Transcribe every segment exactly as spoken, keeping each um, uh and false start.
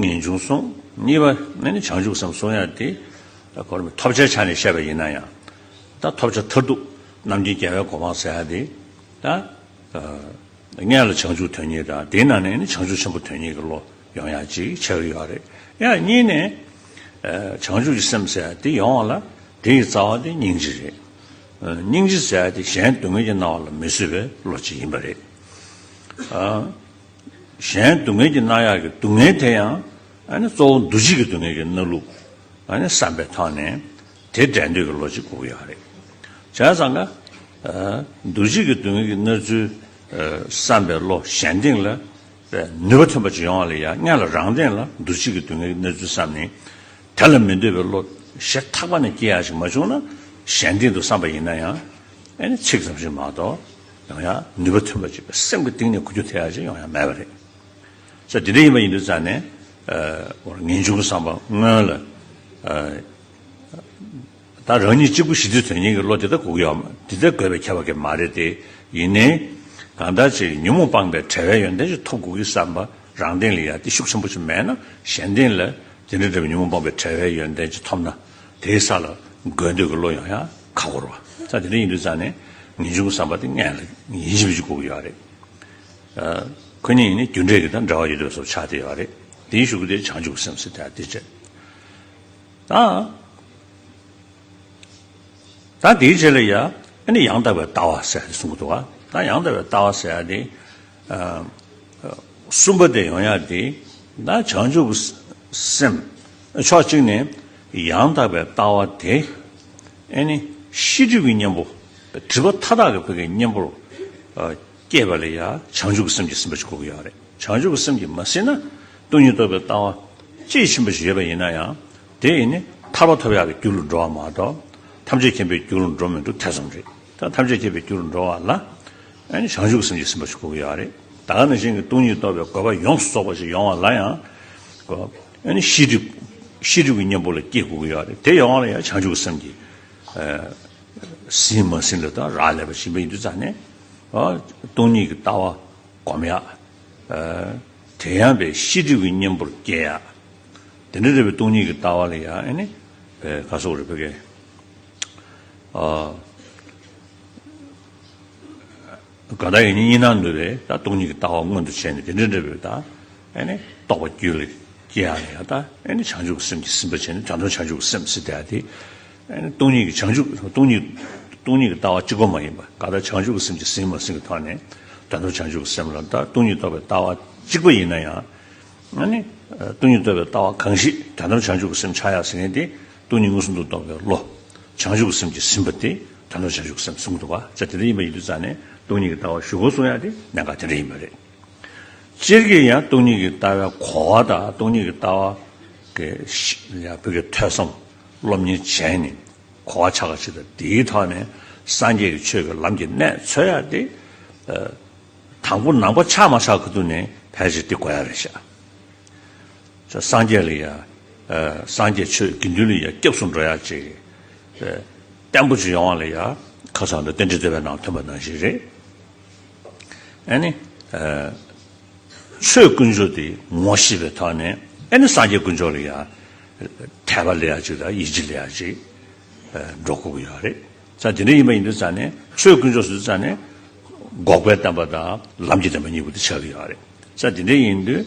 ངེས་འབྱུང་གསུམ། གཉིས་པ་ནི་བྱང་ཆུབ་སེམས་གསུང་ཡ་དེ་གོ་རིམ་ཐོབ་བྱའི་ཆ་ནས་བཤད་པ་ཡིན་ན་ཡང་། ད་ཐོབ་བྱ་མཐར་ཐུག་རྣམ་མཁྱེན་རྒྱལ་བའི་གོ་འཕང་ཟེར་ཡ་དེ་ད་སྔོན་ལ་བྱང་ཆུབ་དོན་གཉེར་དང་དེའི་ནང་ནས་ནི་བྱང་ཆུབ་ཆེན་པོ་དོན་གཉེར་གྱི་བློ་ཡོང་ཡ་ཅིག་ཆགས་ཀྱི་ཡོད་རེད། ཡང་གཉིས་ནས་བྱང་ཆུབ་ཀྱི་སེམས་ཟེར་ཡ་དེ་ཡོང་བ་ལ་དེ་ཡི་རྩ་བ་དེ་སྙིང་རྗེ་རེད། སྙིང་རྗེ་ཟེར་ཡ་དེ་གཞན་སྡུག་བསྔལ་གྱི་སྣང་བ་ལ་མི་བཟོད་པའི་བློ་ཅིག་ཡིན་པ་རེད། གཞན་སྡུག་བསྔལ་གྱི་སྣང་ཡག་གི་སྡུག་བསྔལ་དེ་ཡང་ཨ་ནི་གཙོ་བོ་འདུ་བྱེད་ཀྱི་སྡུག་བསྔལ་གྱི་གནས་ལུགས་ཨ་ནི་བསམ་པའི་ཐོག་ནས་དེ་འདྲེན་འདོད་ཀྱི་བློ་ཅིག་དགོས་ཀྱི་ཡོད་རེད། བྱས་ཙང་ཀ་འདུ་བྱེད་ཀྱི་སྡུག་བསྔལ་གྱི་གནས་ཚུལ་བསམ་པའི་བློ་གཞན་སྟེང་ལ་ནུས་པ་ཐོན་པ་ཅིག་ཡོང་བ་ལ་ཡང་སྔོན་ལ་རང་སྟེང་ལ་འདུ་བྱེད་ཀྱི་སྡུག་བསྔལ་གྱི་གནས་ཚུལ་བསམ་ནས་དེ་ལ་མི་འདོད་པའི་བློ་ཞེ་ཐག་པ་ནས་སྐྱེ་ཡག་ཅིག་མ་བྱུང་ན་གཞན་སྟེང་དུ་བསམ་པ་ཡིན་ན་ཡང་ཨ་ནི་ཚིག་ཙམ་ཞིག་མ་གཏོགས་ཡོང་ཡག་ནུས་པ་ཐོན་པ་ཅིག་སེམས་ཀྱི་གཏིང་ནས་འགུལ་སྐྱོད་ཐེབས་ཡག་ཅིག་ཡོང་ཡག་མེད་པ་རེད། ས་དེ་འདྲ་ཡིན་པ་ཡིན་དུས་ཙང་ནས་ངེས་འབྱུང་གི་བསམ་པ་སྔོན་ལ་ད་རང་ཉིད་གཅིག་པུ་ཞི་བདེ་དོན་གཉེར་གྱི་བློ་དེ་ལྟར་དགོས་ཀྱི་ཡོད་མ་དེ་ལྟར་དགོས་པའི་ཁྱད་པར་གྱི་མ་རེད་དེ། ཡིན་ནའི་གང་ལྟར་ཅིག་ཉོན་མོངས་སྤངས་པའི་བྲལ་བའི་ཡོན་ཏན་ཅིག་ཐོབ་དགོས་ཀྱི་བསམ་པ་རང་སྟེང་ལ་ཡ་དེ་ཤུགས་ཆེན་པོ་ཅིག་མེད་ན་གཞན་སྟེང་ལ་དེ་འདྲ་འདྲ་བའི་ཉོན་མོངས་སྤངས་པའི་བྲལ་བའི་ཡོན་ཏན་ཅིག་ཐོབ་ན་དེའི་ས་ལ་འགོད་འདོད་ཀྱི་བློ་ཡོང་ཡ་ཁག་པོ་རེད་བ། ས་དེ་འདྲ་ཡིན་དུས་ཙང་ནས་ངེས་འབྱུང་གི་བསམ་པ་དེ་སྔོན་ལ་ཡིན་གཅིག་མིན་གཅིག་དགོས་ཀྱི་ཡོད་རེད། ཁོ་གཉིས་ནི་རྒྱུ་འབྲས་ཀྱི་དང་འབྲེལ་བ་ཡོད་དུས་སོགས་ཆགས་བསྡད་ཡོད་རེད། དེའི་ཤུགས་དེ་བྱང་ཆུབ་སེམས་ཟེར་དེ་དེ་བྱས། ད་ད་དེའི་རྗེས་ལ་ཡ་ཨ་ནི་ཡང་དག་པའི་ལྟ་བ་ཟེར་ཏེ་གསུང་གི་འདུག་བ། ད་ཡང་དག་པའི་ལྟ་བ་ཟེར་ཡ་དེ་གསུམ་པ་དེ་ཡོང་ཡ་དེ་ད་བྱང་ཆུབ་སེམས་ཕྱོགས་གཅིག་ནས་ཡང་དག་པའི་ལྟ་བ་དེ་ཨ་ནི་ཤེས་སྒྲིབ་ཀྱི་གཉེན་པོ་སྒྲིབ་པ་མཐའ་དག་གི་བུ་གའི་གཉེན་པོར་སྐྱེས་པ་ལ་ཡང་བྱང་ཆུབ་ཀྱི་སེམས་ཀྱིས་ཟིན་པ་ཞིག་དགོས་ཀྱི་ཡོད་རེད། བྱང་ཆུབ་ཀྱི་སེམས་ཀྱིས་མ་ཟིན་ན་སྟོང་ཉིད་རྟོགས་པའི་ལྟ་བ་དཔྱིས་ཕྱིན་པ་ཞིག་ཡོད་པ་ཡིན་ན་ཡང་དེ་ཡིན་ནི་ཐར་པ་ཐོབ་ཡག་གི་རྒྱུ་ལ་འགྲོ་བ་མ་གཏོགས་ཐམས་ཅད་མཁྱེན་པའི་རྒྱུ་ལ་འགྲོ་མི་འགྲོ་ཐེ་ཚོམ་རེད། ད་ཐམས་ཅད་མཁྱེན་པའི་རྒྱུ་ལ་འགྲོ་བ་ལ་ཨ་ནི་བྱང་ཆུབ་ཀྱི་སེམས་ཀྱིས་ཟིན་པ་ཞིག་དགོས་ཀྱི་ཡོད་རེད། ད་ག་ནང་བཞིན་གྱི་སྟོང་ཉིད་རྟོགས་པའི་དགོས་པ་ཡོངས་སུ་རྫོགས་པ་ཞིག་ཡོང་བ་ལ་ཡང་ཨ་ནི་ཤེས་སྒྲིབ་ཤེས་སྒྲིབ་ཀྱི་གཉེན་པོ་ལ་སྐྱེ་དགོས་ཀྱི་ཡོད་རེད། དེ་ཡོང་བ་ལ་ཡང་བྱང་ཆུབ་ཀྱི་སེམས་ཀྱིས་ཟིན་མ་ཟིན་ལ་ད་རག་ལས་པ་ཞིག་ཡིན་པ་ཡིན་དུས་ཙང་ནས་སྟོང་ཉིད་ཀྱི་ལྟ་བ་སྒོམ་ཡག་དེ་ཡང་པའི་ཤེས་སྒྲིབ་ཀྱི་གཉེན་པོར་སྐྱེ་ཡག་དེ་འདྲ་རེད་པའི་སྟོང་ཉིད་ཀྱི་ལྟ་བ་ལ་ཡང་ཨ་ནི་ག་སོགས་རེད་བོད་སྐད། གང་ལྟར་ཡིན་ནི་གཉིས་སྣང་ནུས་པས་ད་སྟོང་ཉིད་ཀྱི་ལྟ་བ་མངོན་དུ་བྱས་ནས་དེ་འདྲ་འདྲ་བའི་ད་ཨ་ནི་རྟོགས་པ་རྒྱུད་ལ་སྐྱེ་ཡག་ལ་ཡང་ད་ཨ་ནི་བྱང་ཆུབ་ཀྱི་སེམས་ཀྱིས་ཟིན་པ་བྱས་ནས་དོན་དམ་བྱང་ཆུབ་ཀྱི་སེམས་ཟེར་དེ་ཨ་ནི་སྟོང་ཉིད་ཀྱི་བྱང་ཆུབ་སྟོང་ཉིད་སྟོང་ཉིད་ཀྱི་ལྟ་བ་གཅིག་པ་མ་ཡིན་པ་གང་ལྟར་བྱང་ཆུབ་ཀྱི་སེམས་ཀྱིས་ཟིན་མ་ཟིན་གྱི་ཐོག་ནས་དོན་དམ་བྱང་ཆུབ་ཀྱི་སེམས་ལ་ད་སྟོང་ཉིད་རྟོགས་པའི་ལྟ་བ་གཅིག་པ་ཡིན་ན་ཡང་ཨ་ནི་སྟོང་ཉིད་རྟོགས་པའི་ལྟ་བ་གང་ཞིག་དོན་དམ་བྱང་ཆུབ་ཀྱི་སེམས་ཆགས་ཡག་ཟེར་མཁན་དེ་སྟོང་ཉིད་མངོན་སུམ་དུ་རྟོགས་པའི་བློ། བྱང་ཆུབ་ཀྱི་སེམས་ཀྱིས་ཟིན་པ་དེ་དོན་དམ་བྱང་ཆུབ་ཀྱི་སེམས་གསུངས་འདུག་བ། ཅག་དེ་འདྲ་ཡིན་པ་ཡིན་དུས་ཙང་ནས་སྟོང་ཉིད་ཀྱི་ལྟ་བ་ཞུ་དགོས་གསུང་ཡ་དེ་གནད་འགག་དེ་འདྲ་ཡིན་པ་རེད། སྤྱིར་གྱིས་ཡང་སྟོང་ཉིད་ཀྱི་ལྟ་བའི་གོ་བ་དང་སྟོང་ཉིད་ཀྱི་ལྟ་བ་གི་ཡ་བོད་ཀྱི་ཐོས་བསམ་སློབ་གཉེར་བྱས་ནས་གོ་བ་ཆགས་ཀ་ཅིག་དང་དེའི་ཐོག་ནས་སངས་རྒྱས་ཀྱི་ཆོས་ཀྱི་ལམ་གྱི་གནད་འཚོལ་ཡ་དེ་དང་པོ་ནང་པ་ཆགས་མ་ཆགས་ཁ་ཐུག་ནས་ཕལ་ཆེར་དེ་དགོས་ཡ་རེད་ཤག་སངས་རྒྱས་ལ་ཡ། སངས་རྒྱས་ཆོས་དགེ་འདུན་ལ་ཡ་སྐྱབས་སུ་འགྲོ་ཡ་ཅིག་བརྟན་པོ་ཅིག་ཡོང་བ་ལ་ཡ་ཁ་སང་དུ་རྟེན་འབྲེལ་བསྟོད་པའི་ནང་ཐོན་པ་ནང་བཞིན་རེད། ཨ་ནི། ཆོས་དཀོན་མཆོག་དེ་ངོ་ཤེས་པའི་ཐོག་ནས་ཨ་ནི་སངས་རྒྱས་དཀོན་མཆོག་ལ་ཡ། དད་པ་ལ་ཡ་ཅིག་དང་ཡིད་ཆེས་ལ་ཡ་ཅིག་འགྲོ་དགོས་ཀྱི་ཡོད་རེད། ས་དེ་འདྲ་ཡིན་པ་ཡིན་དུས་ཙང་ནས་ཆོས་དཀོན་མཆོག་ཟེར་དུས་ཙང་ནས་འགོག་པའི་བསྟན་པ་དང་ལམ་གྱི་བསྟན་པ་གཉིས་པོ་དེ་ཆགས་ཀྱི་ཡོད་རེད། ས་དེ་འདྲ་ཡིན་དུས་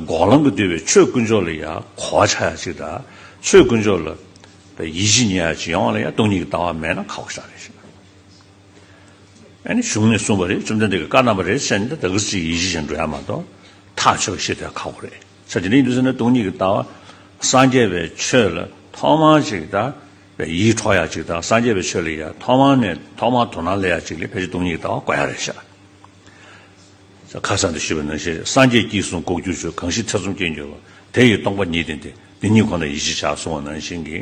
འགོག་ལམ་གྱིས་བསྡུས་པའི་ཆོས་དཀོན་མཆོག་ལ་ཡང་གོ་བ་ཆགས་ཡ་ཅིག་དང་ཆོས་དཀོན་མཆོག་ལ་ཡིད་ཆེས་རྙེད་ཡ་ཅིག་ཡོང་བ་ལ་ཡང་སྟོང་ཉིད་ཀྱི་ལྟ་བ་མེད་ན་ཁག་པོ་ཞིག་རེད་ཤག་ཨ་ནི་གཞུང་ནས་གསུངས་པ་རེད། བཅོམ་ལྡན་འདས་ཀྱིས་བཀའ་གནང་བ་རེད་ཟེར་ནས་ད་ག་ཅིག་ཡིད་ཆེས་བྱས་འགྲོ་ཡ་མ་གཏོགས་ཐག་ཆོད་པ་ཤེས་ཐུབ་ཡ་ཁག་པོ་རེད། ས་དེ་འདྲ་ཡིན་དུས་ཙང་ནས་སྟོང་ཉིད་ཀྱི་ལྟ་བ་སངས་རྒྱས་པའི་ཆོས་ལ་ཐོག་མར་ཅིག་ད་ཡིད་འཕྲོག་ཡ་ཅིག་དང་སངས་རྒྱས་པའི་ཆོས་ལ་ཡ་ཐོག་མར་ནས་ཐོག་མར་དོ་སྣང་སླེབས་ཡ་ཅིག་ལ་ཕལ་ཆེར་སྟོང་ཉིད་ཀྱི་ལྟ་བ་དགོས་ཡ་རེད་ཤག་ཁ་སང་དུ་ཞུས་པ་ནང་བཞིན་སངས་རྒྱས་ཀྱིས་གསུངས་ལྐོག་གྱུར་ཆོས། གང་ཞིག་ཐེ་ཚོམ་སྐྱེས་འགྱུར་བ། དེ་ཡིས་སྟོང་པ་ཉིད་བསྟན་ཏེ། དེ་ཉིད་ཁོ་ན་ཡིད་ཆེས་བྱ་གསུངས་པ་ནང་བཞིན་གྱི་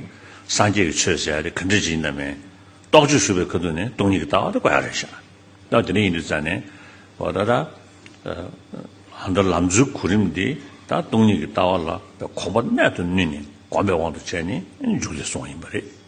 སངས་རྒྱས་ཀྱི་ཆོས་ཟེར་ཡ་དེ་ག་འདྲ་ཅིག་ཡིན་ན་མིན་རྟོག་དཔྱོད་ཞུགས་པའི་ཁ་ཐུག་ནས་སྟོང་ཉིད་ཀྱི་ལྟ་བ་དེ་དགོས་ཡ་རེད་ཤག་ད་དེ་འདྲ་ཡིན་དུས་ཙང་ནས་འོ་ད་ད་ཨ་ད་ལམ་འཛོལ་གོ་རིམ་འདི་ད་སྟོང་ཉིད་ཀྱི་ལྟ་བ་ལ་དགོངས་པ་རྣལ་དུ་བསྣུན་ནས་སྒོམ་པའི་དབང་དུ་བྱས་ནས་འཇུག་ལས་གསུངས་པ་ཡིན་པ་རེད།